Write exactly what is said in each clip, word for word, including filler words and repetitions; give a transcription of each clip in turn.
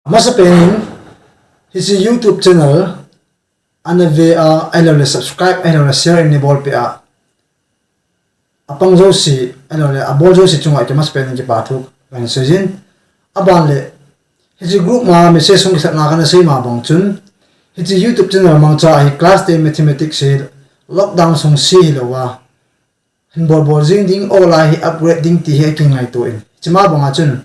Amasapen in, hiche YouTube channel ana ve a, ahilouleh subscribe, ahilouleh share in neibolpeh a, apang jouse, ahilouleh abol jouse chunga kei amasapen in kipa thu kahin seijin. Aban le, hiche group ma message hung kisatna kana sei ma bang chun, hiche YouTube channel mangcha hi class ten mathematics hi lockdown sung se hilouva, hin bolbol jing ding, aw lai hi upgrade ding ti hi akingaito in. Hiche ma banga chun,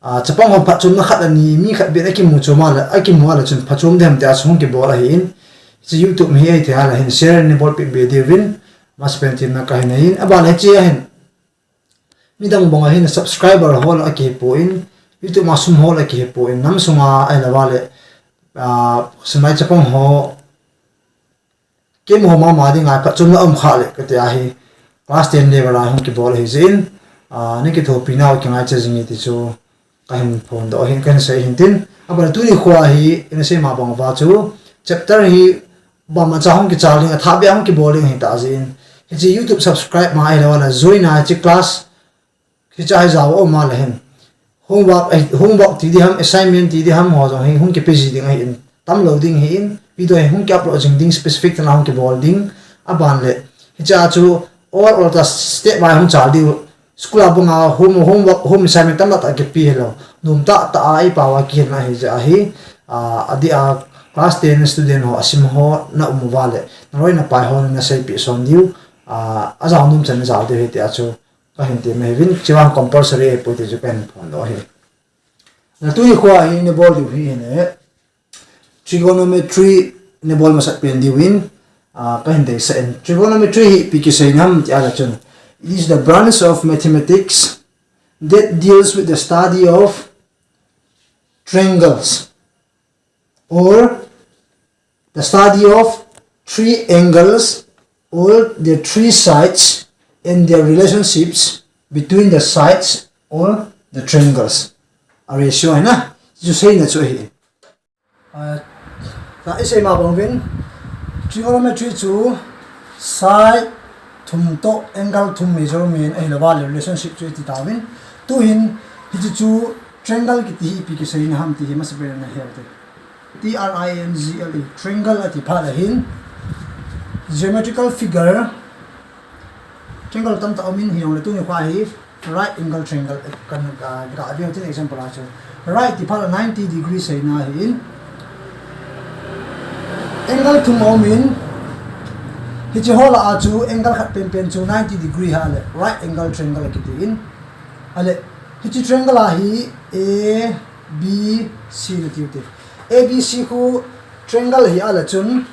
ah, chapang hon phatchomna khat ani, mi khat beh in akimu chom a le, akimu a le chun phatchom ding ham tia chu hung kibol ahin. Hiche YouTube hi ahithei a le hin share in neibolpeh be diuvin, amasapen themna kahin nei in. Aban le hiche a hin, midang banga hin subscriber hol akihepoi, YouTube ma sum hol akihepoi, nam sunga ahilouva le, ah, sum lai chapang ho, keiho mama dinga phatchomna um kha le, kati ahi, class ten level a hung kibol ahi jeh in, ah, nakithopi nau kingaicha jing e ti chu kahin phondoh ahin, kahin sei ahin tin. Aban le tuni khoa hi, ina sei ma bang uva chu, chapter hi, bamacha hung kichal ding, athah beh a hung kibol ding ahitah jeh in, hiche YouTube subscribe ma ahilouleh join a, hiche class, hiche a hi jao a um a le hin, homework, eh, homework ti ding ham, assignment ti ding ham, ho jong hi hung kipe ji ding ahin, tamlou ding ahin, video hi hung ki upload jing ding specific tah a hung kibol ding, aban le, hiche a chu all, all ta step by hung chal diu, school a banga home, homework, home assignment tamtah tah kipe hilou, nom tah tah a eipao a kihinna ahi jeh ahi, ah, adeh a class ten student ho, asim ho, na um uva le, naloi napai ho naseipeh son diu, ah, ajao nom chan najao diu ahi tia chu, kahin ti mai uvin, hiche vang compulsory ahipoi ti chu kahin phondoh ahi. Na tuni khoa hi neibol diu hi hile, trigonometry neibol masat pen diuvin, ah, kahin deisah in. Trigonometry hi ipi kiseina ham ti a le chun, it is the branch of mathematics that deals with the study of triangles, or the study of three angles or the three sides and their relationships between the sides or the triangles. A ratio ahi na, chu seina chu ahi. Ah, ta isei ma bang uvin, trigonometry chu side thum toh angle thum measurement ahilouva le relationship chu iti tauvin. Tuhin, hiche chu triangle kiti hi ipi kiseina ham ti hi masapen in nahe ute. T R I N G L E, triangle ati phat le hin, geometrical figure, triangle tamtah umin hijongle tuni khoa hi right angle triangle, eh, kan, ah, ga veu tin example a chu. Right ti phat le ninety degree seina ahin. Angle thum aumin, hiche ho lah a chu angle khat penpen chu ninety degree ahi le right angle triangle akitin. Ahile, hiche triangle a hi A B C nati ute. A B C khu triangle ahi a le chun,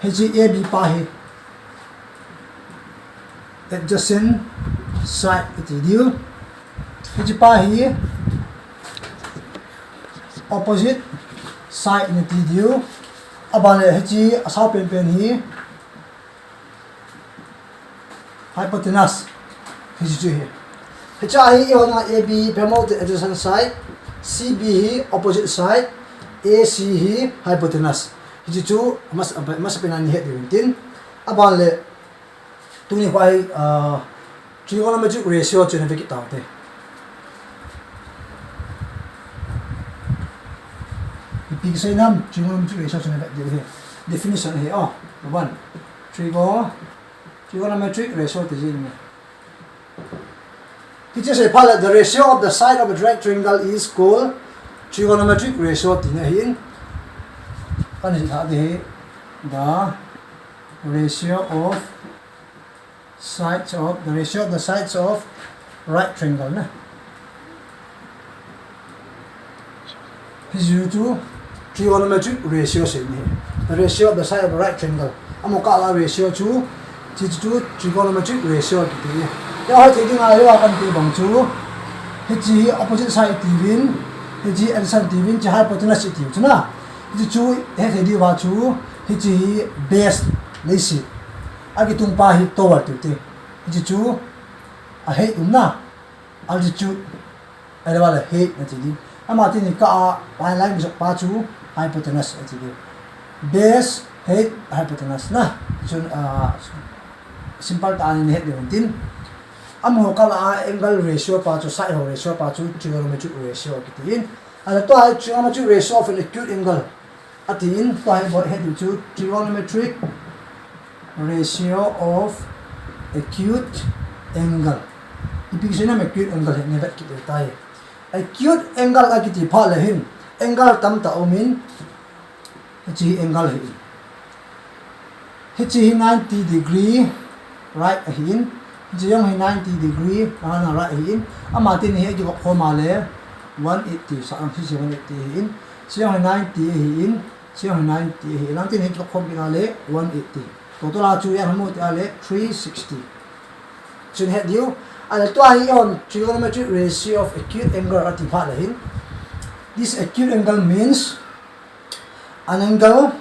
hiche A B pa hi adjacent side iti diu. Hiche pa hi opposite side nati diu. Aban le hiche asao penpen hi hypotenuse. Hiche chu hi. Hiche a hi ihona A B ipi ham ute, adjacent side. C B hi opposite side. A C hi hypotenuse. Hiche chu mas-, masapen a nahet diu hintin. Aban le, tuni khoa hi, ah, trigonometric ratio chu nave kit taute. Ipi kiseina ham, trigonometric ratio chu nave diu hi. Definition hi, oh, one. Trigo-, trigonometric ratio ti jing e. Hiche sei phat le, the ratio of the side of a right triangle is called trigonometric ratio tina ahin. Kana sei thei hi, the ratio of sides of, the ratio of the sides of right triangle na. Hiche chu trigonometric ratio seina ahi. The ratio of the side of a right triangle. Amaho kah lah a ratio chu, hiche chu trigonometric ratio kiti. Hiche hi thei ding ahi a, kan ti bang chu, hiche hi opposite side tiuvin, hiche adjacent tiuvin, hiche hypotenuse tiuvin chu na. Hiche chu hethei diuva chu, hiche hi base, leiset. Akitung pa hi tower tiute. Hiche chu a height umna, altitude, ahilouva le height nati diu. Ama teni kah a line line jot pa chu hypotenuse ati diu. Base, height, hypotenuse na. Chun, ah, simple tah a nahet diu hintin. Amaho kah lah a angle ratio pa chu, side ho ratio pa chu trigonometric ratio kitin. Ahile tua hi trigonometric ratio of an acute angle. Atin tua hi bol het diu chu trigonometric ratio of acute angle. Ipi kisei nam acute angle hi neivet kit diu tai. Acute angle akiti phat le hin angle tamtah um in, hiche hi angle hi in. Hiche hi ninety degree right ahin. Hiche jong hi ninety degree, ah, na right ahin. Ama teni hi akivop khom a le one eighty, sa ang hiche one eighty ahin. Hiche jong hi ninety ahin. Hiche jong hi ninety ahin. Lang teni hi akivop khom kit a le one eighty. Total a chu ipi ham tia le three sixty. Chun het diu. Ahile tua hi trigonometric ratio of acute angle ati phat le hin. This acute angle means an angle,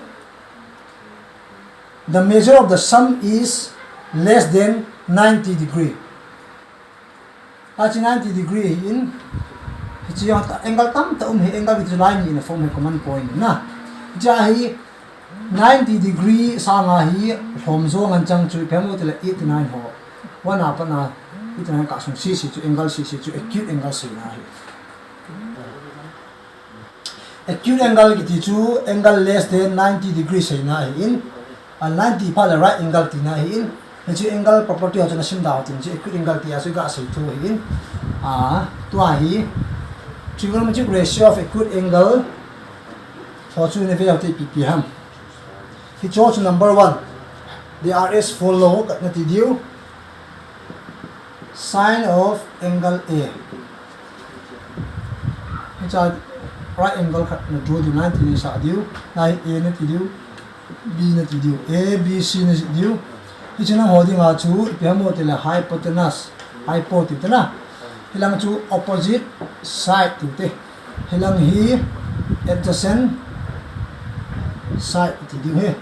the measure of the sum is less than ninety degree. Hiche ninety degree hi in, hiche jong angle tamtah um hi, angle kiti chu line ni in a form hi common point na. Hiche hi ninety degree sanga hi lhom jo ngen chang chu ipi ham tia le eighty nine ho. One a pat na eighty nine kah sung sese chu angle sese chu acute angle seina hi. Acute angle kiti chu angle less than ninety degree seina ahin, a ninety phat le right angle tina ahin, hiche angle property ho chu nasim da u tin chu acute angle tia chu iga sei thei u ahin, a, tua hi trigonometric ratio of acute angle ho chu neive u hite ipi ipi ham. Hiche ho chu number one, they are as follow, khat nati diu. Sine of angle A. Hiche a right angle khat na draw diu, ninety nei sa diu, lai A nati diu, B nati diu, A, B, C nati diu. Hiche lang ho dinga chu ipi ham tia le hypotenuse, hypo tiu te na. Hilang chu opposite side tiu te. Hilang hi adjacent side ti diu hi.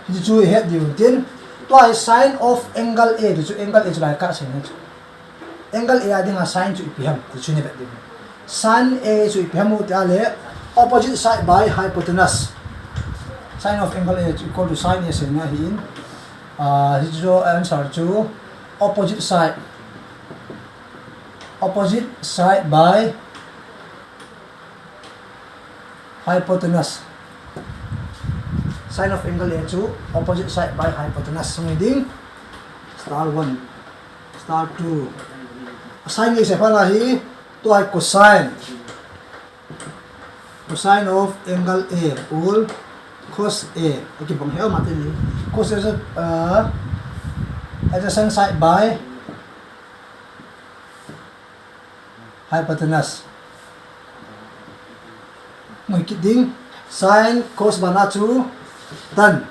Hiche chu ihet diu tin. Tua hi sine of angle A ti chu angle A chu lai kah seina chu. Angle A a dinga sine chu ipi ham ti chu neivet diu. Sine A chu ipi ham tia le opposite side by hypotenuse. Sine of angle A chu equal to sine A seina ahin. Ah, hiche chu answer chu opposite side. Opposite side by hypotenuse. Sine of angle A chu opposite side by hypotenuse. Sung hi ding. Star one. Star two. Sine hi seiphat na hi, tua hi cosine. Cosine of angle A, or cos A. Akibang hi, ama teni. Cos A, uh, adjacent side by hypotenuse. Mu kit ding, sine cos bana chu tan.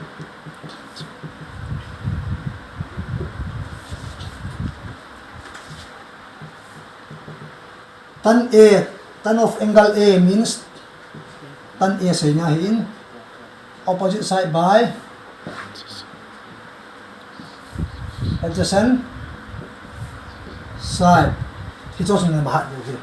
Tan A, tan of angle A means tan A seina ahin. Opposite side by adjacent side. Hiche chu nabahdiu hi.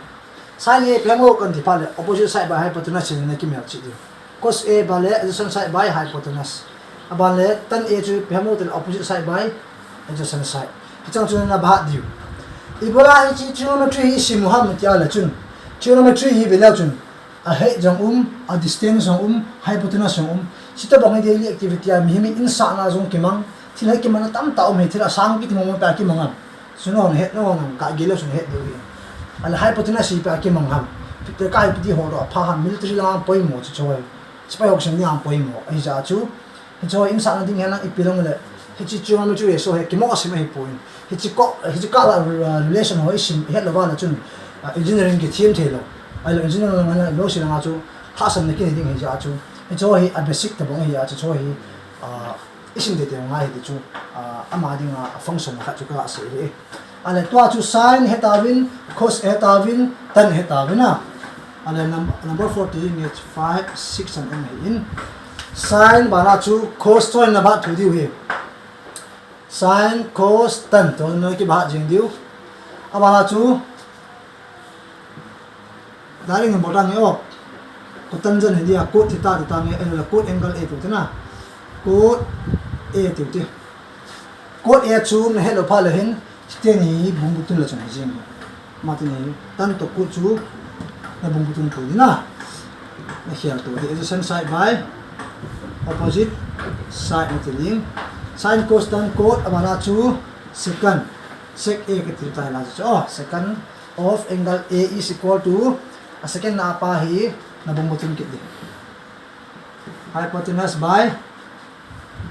Sine A ipi ham kati phat le opposite side by hypotenuse in nakimelchih diu. Cos A bale adjacent side by hypotenuse. Abale tan A chu ipi ham tia le opposite side by adjacent side. Hiche chu nabahdiu. Ibola hiche trigonometry hi isim u ham tia le chun, trigonometry hi ve le chun, a height jong um, a distance jong um, hypotenuse jong um. Chutobang hi daily activity a mihem in insahna jong kimang. Thil hi kimang tamtah um hi, thil asang kiti mong mong pa kimang ham. Chu nahung het, nahung gel leu chun het diu hi. Ahile hypotenuse hi ipi a kimang ham. Pi te ka hi piti ho lo apha ham, military lang a poimo chu chu hi. Sepai ho kisem ding a poimo. Ahijeh chu. Hiche hi insahna ding hi lang ipi lang le. Hiche chu trigonometry ratio hi kimoh a sim ahipoi. Hiche ko, hiche kah la, uh, relation ho isim het lou va le chun, uh, engineering kithem thei lou. Ahilou engineering lang a lou si lang a chu, tahsanna kinei ding ahijeh chu. Hiche hi a basic tabang ahijeh chu, chu hi, uh, isim teitei ngai ti chu, ah, ama dinga function khat chu kasei hi. Ahile tua chu sine hetauvin, cos hetauvin, tan hetauvin a. Ahile num-, number four ti nge five, six an um ahin. Sine bana chu cos chu nabah thei diu hi. Sine, cos, tan toh nakibah jing diu. Abana chu Direct nge bol tange o. Cotangent hi dia, cot theta ti tange, eh, cot angle A ti tena. Cot A ti ti. Cot A chu nahet lou phat le hin, teni bung bu tun le chun hi jing. Ama teni tan toh cot chu Nabung butun thou ding na. Nakhel to hi adjacent side by opposite side nati ding. Sine cos tan cot abana chu secant. Sec A kati tai la chu. Oh, secant of angle A is equal to a secant na pa hi nabung butun kit ding. Hypotenuse by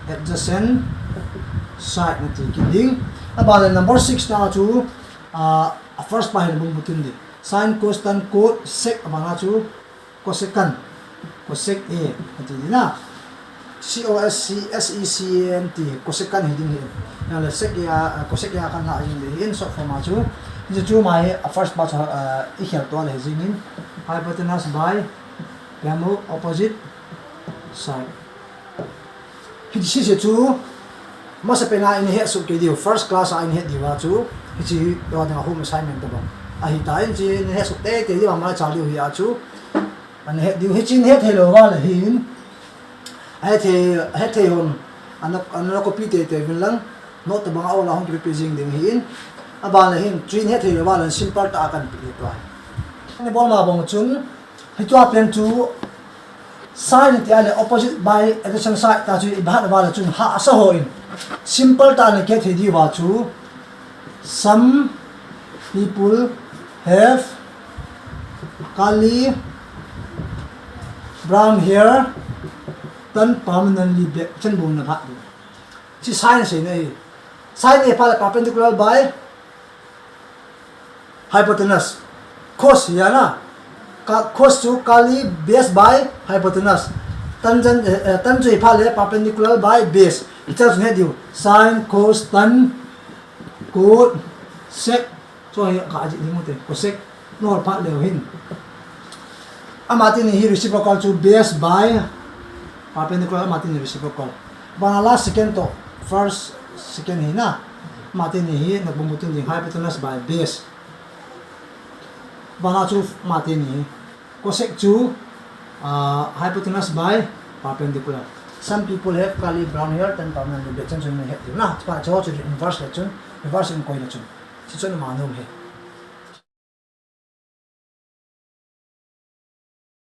adjacent side nati kit ding. Aban le number six na chu, ah, a first pa hi nabung butun ding. Sine cos tan cot sec abana chu cosecant. Cosec A nati ding na. C O S C S E C A N T, cosecant hi ding hi. Nale sec A, ah, cosec A kan la ding hi in short form a chu. Hichu mai a first pa chu, ah, ikhel to le jing in. Hypotenuse by Pemu opposite side. Hiche chu masapen a ihet soh kei diu, first class a ihet diu a chu, hiche hi tua dinga home assignment tabang ahi ta in, hiche ihet soh teitei diu a mai cha diu hi a chu. Ihet diu, hiche ihet thei lou va le hin, ihet thei, ihet thei hon, ana, ana copy teitei uvin lang, note tabang a ol a hung copy jing ding hi in. Aban le hin, chu ihet thei lou va le simple tah a kan pe tua. Ani bol ma bang chun, hitua pen chu sine ti a le opposite by adjacent side ta chu i phat uva le chun hahsa ho in simple tah a na kihet thei diu va chu, some people have curly brown hair turn permanently black, chan bung na phat ding. Hiche sine seina hi. Sine a phat le perpendicular by hypotenuse. Cos hi a na. Ka, cos chu curly base by hypotenuse. Tangent, eh, eh, tan chu hi phat le perpendicular by base. Hiche chu ihet diu. Sine, cos, tan, cot, sec. Chu hi ka jih ding u te. Cosec. Nahol phat leu hin. Ama teni hi reciprocal chu base by perpendicular, ama teni reciprocal. Bana la secant to first secant hi na. Ama teni hi nabung butun ding hypotenuse by base. Bana chu ama teni hi. Cosec chu, ah, hypotenuse by perpendicular. Some people have curly brown hair, turn permanently black, chan chun ihet diu na. Chuphat chu chu inverse le chun, reverse in koi le chun. Hiche chu ama nom hi.